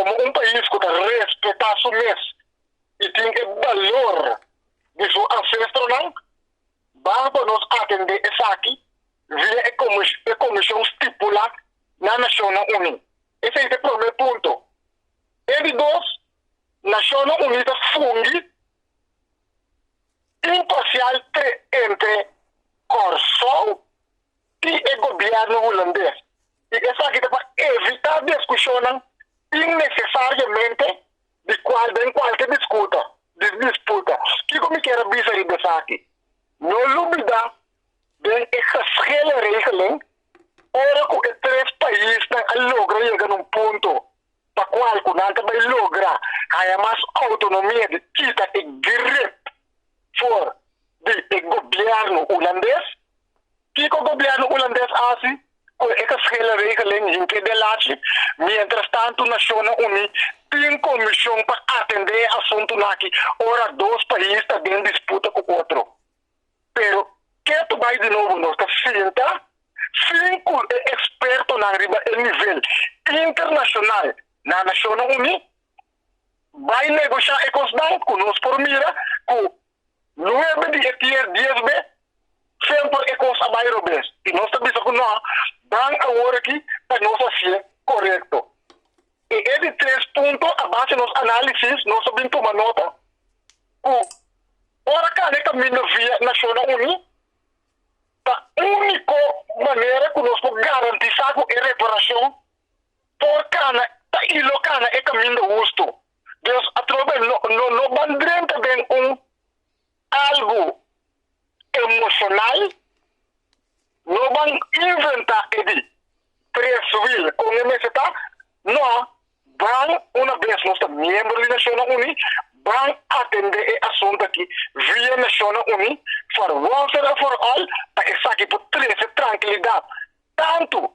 Komo un pais ku ta respetá su mes i tin e balor di su ansestronan, ban pa nos atendé esaki via e e komishon stipulá na Nashonnan Uní. Esei ta e promé punto. E di dos, Nashonnan Uní ta fungi imparsial tre entre Kòrsou i e gobièrnu hulandes i esaki ta pa evitá diskushonnan innesesariamente di kual den kualke diskuta disputa. Kiko mi kier a bisa riba esaki? No lubidá den e geschillenregeling ora ku e tres paisnan a logra yega na un punto pa kual ku nan ta bai logra haña mas outonomia di kita e grip for di e gobièrnu hulandes. Kiko gobièrnu hulandes a hasi ku e geschillenregeling hink'é den lachi? Mientrastantu Nashonnan Uní tin komishon pa atendé e asuntunan aki ora dos pais ta den disputa ku otro. Pero ketu bai di nobo nos ta sinta sin ku e ekspertonan riba e nivel internashonal na Nashonnan Uní bai negoshá e kosnan ku nos por mira ku nuebe di e dies be semper e kos a bai robes i nos ta bisa ku no ban awor aki pa nos hasié korekto. I e di tres punto a base nos análisis nos a bin tuma nota ku ora kane kaminda via Nashonnan Uní ta úniko manera ku nos por garantisá ku e reparashon por kana ta i lo kana e kaminda hustu. Dus atrobe no no no ban drenta den un algu emoshonal, no ban inventá e di tres wil kon e mester ta, no, ban una bes nos ta miembro di Nashonnan Uní, ban atendé e asuntu aki via Nashonnan Uní for once and for all pa esaki por trese trankilidat tantu.